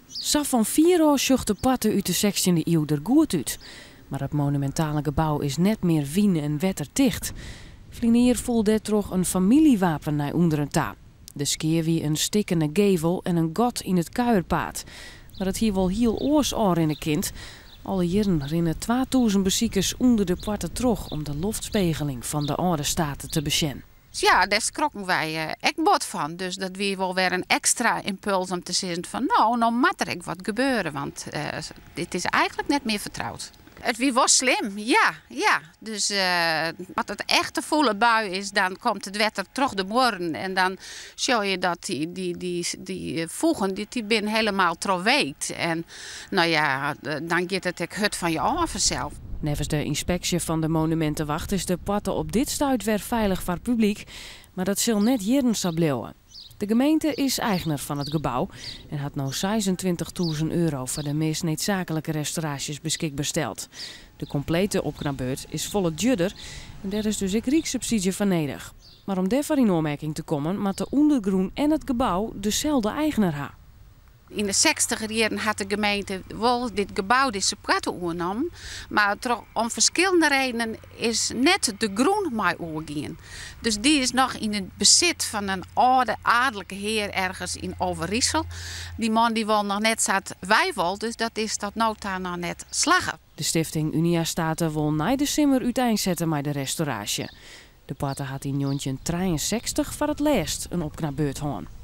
Sa fan fier ôf sjocht de poarte út de sechstjinde iuw der goed út. Mar it monumintale gebou is net mear wyn en wetterticht. Ferline jier foel dêrtroch in famyljewapen nei ûnderen ta. De skea wie in stikkene gevel en in gat yn it kuierpaad. Mar it hie wol hiel oars ôfrinne kind. Alle jierren rinne 2000 besikers ûnder de poarte troch om de loftspegeling fan de âlde state te besjen. Ja, dêr skrokken wy ek bot fan. Dus dat wie wol wer in ekstra ympuls om te sizzen fan no, no moat der ek wat gebeure, want dit is eigentlik net mear fertroud. It wie wol slim, ja, ja. Dus as it echt in fûle bui is, dan komt it wetter troch de muorren en dan sjogge je dat dy foegen dy binne helemaal trochweekt. En no ja, dan giet it ek hurd fan je ôf fansels. Neffens de ynspeksje fan de Monumintewacht is de poarte op dit stuit wer feilich foar publyk, mar dat sil net jierren sa bliuwe. De gemeente is eigner fan it gebou en hat no 26.000 euro foar de meast needsaaklike restauraasjes beskikber steld. De komplete opknapbeurt is folle djoerder en dêr is dus ek rykssubsydzje foar nedich. Mar om dêrfoar yn oanmerking te kommen moat de ûndergrûn en it gebou deselde eigner ha. Yn de sechstiger jierren hat de gemeente wol dit gebou, dizze poarte oernommen, mar troch om ferskillende redenen is net de grûn mei oergien. Dus dy is noch yn it besit fan in âlde aadlike hear ergens yn Overijssel. Dy man dy wol noch net sa't wy wol, dus dat is tot no ta noch net slagge. De stifting Uniastate wol nei de simmer úteinsette mei de restauraasje. De poarte hat yn 1963 foar it lêst in opknapbeurt hân.